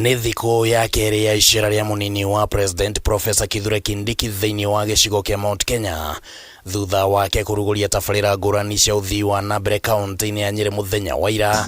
Nĩ thikũ ya kerĩ ya icera rĩa mũnini wa President Professor Kithure Kindiki thĩinĩ wa gĩcigo kĩa Mount Kenya thutha wake kũrugũria tabarĩra ngũrani cia ũthii wa na mbere kaunti-inĩ ya Nyĩrĩ mũthenya wa ira.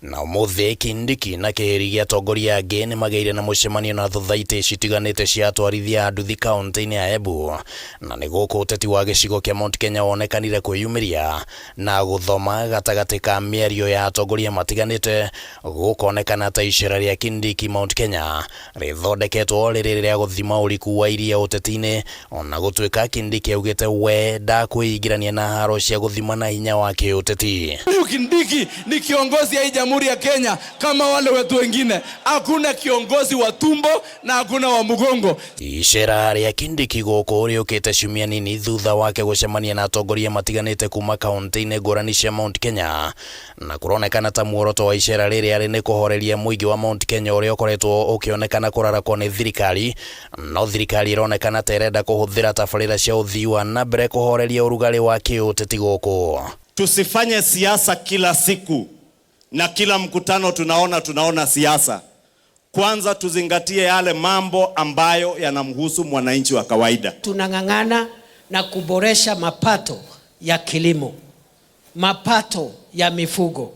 Na ũmũthĩ Kindiki na kĩhĩri gĩa atongoria angĩ nĩ magĩire na mũcemanio na thothaitĩ citiganĩte cia atwarithia a nduthi kaunti-inĩ ya Embu, na nĩ gũkũ ũteti wa gĩcigo kĩa Mount Kenya wonekanire kwĩyumĩria na gũthoma gatagatĩ ka mĩario ya atongoria matiganĩte. Gũkonekana ta icera rĩa Kindiki Mount Kenya rĩthondeketwo rĩrĩ rĩa gũthima ũriku wa iria ũteti-inĩ, ona gũtuĩka Kindiki augĩte we ndakwĩingĩrania na haro cia gũthimana hinya wa kĩũteti. Huyu Kindiki ni kiongozi ya hii Jamhuri ya Kenya kama wale wetu wengine. Hakuna kiongozi wa tumbo na hakuna wa mgongo. Icera rĩa Kindiki gũkũ rĩũkĩte ciumia nini thutha wake gũcemania na atongoria matiganĩte kuma kaunti-inĩ ngũrani cia Mount Kenya, na kũronekana ta muoroto wa icera rĩrĩ arĩ nĩ kũhoreria mũingĩ wa Mount Kenya ũrĩa ũkoretwo ũkĩonekana kũrarakwo nĩ thirikari, no thirikari ĩronekana ta ĩrenda kũhũthĩra tabarĩra cia ũthii wa na mbere kũhoreria ũrugarĩ wa kĩũteti gũkũ. Tusifanye siasa kila siku na kila mkutano tunaona siasa. Kwanza tuzingatie yale mambo ambayo yanamhusu mwananchi wa kawaida. Tunang'ang'ana na kuboresha mapato ya kilimo, mapato ya mifugo,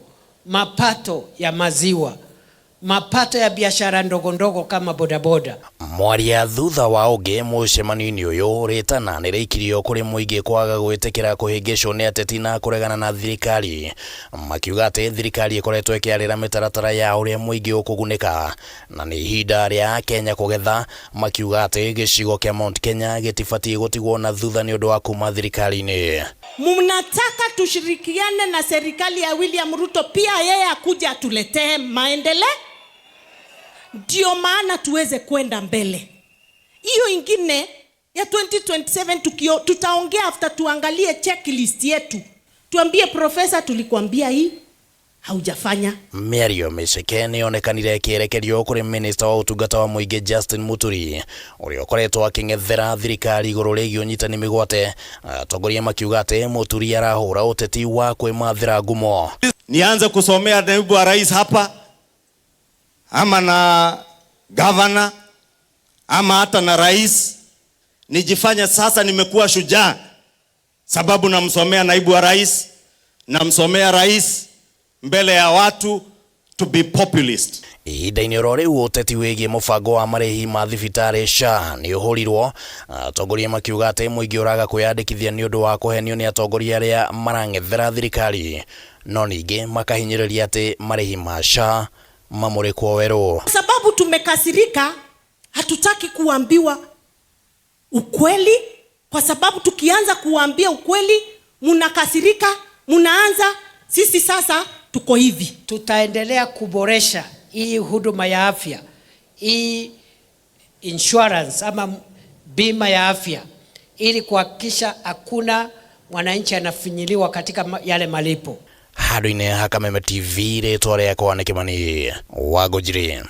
mapato ya maziwa, mapato ya biashara ndogo ndogo kama bodaboda. Mwaria thutha wa ũngĩ mũcemanio-inĩ ũyũ, rĩtana nĩ rĩikirio kũrĩ mũingĩ kwaga gwĩtĩkĩra kũhĩngĩcwo nĩ ateti na kũregana na thirikari, makiuga atĩ thirikari ĩkoretwo ĩkĩarĩra mĩtaratara ya ũrĩa mũingĩ ũkũgunĩka na nĩ ihinda rĩa Kenya kũgetha, makiuga atĩ gĩcigo kĩa Mount Kenya gĩtibatiĩ gũtigwo na thutha nĩ ũndũ wa kuma thirikari-inĩ. Mnataka tushirikiane na serikali ya William Ruto, pia yeye akuja atuletee maendeleo, ndio maana tuweze kwenda mbele. Hiyo ingine ya 2027 tutaongea after tuangalie checklist yetu, tuambie profesa, tulikuambia hii haujafanya. Mĩario mĩceke nĩ yonekanire ĩkĩerekerio kũrĩ minista wa ũtungata wa mũingĩ Justin Muturi ũrĩa ũkoretwo akĩng'ethera thirikari igũrũ rĩgiĩ ũnyitani mĩgwate, atongoria makiuga atĩ Muturi arahũra ũteti wa kwĩmathĩra ngumo. Nianze kusomea naibu wa rais hapa ama na gavana ama hata na rais, nijifanye sasa nimekuwa shujaa sababu namsomea naibu wa rais, namsomea rais mbele ya watu, to be populist. Ihinda-inĩ oro rĩu ũteti wĩgiĩ mũbango wa marĩhi ma thibitarĩ SHA nĩ ũhũrirwo, atongoria makiuga atĩ mũingĩ ũraga kwĩyandĩkithia nĩ ũndũ wa kũhenio nĩ atongoria arĩa marang'ethera thirikari, no ningĩ makahinyĩrĩria atĩ marĩhi ma SHA mamũrĩkwo werũ. Kwa sababu tumekasirika, hatutaki kuambiwa ukweli, kwa sababu tukianza kuambia ukweli mnakasirika, mnaanza sisi sasa tuko hivi. Tutaendelea kuboresha hii huduma ya afya, hii insurance ama bima ya afya, ili kuhakikisha hakuna mwananchi anafinyiliwa katika yale malipo. Handũ-inĩ ha Kameme TV, rĩtwa rĩakwa nĩ Kĩmani Wangũnjiri.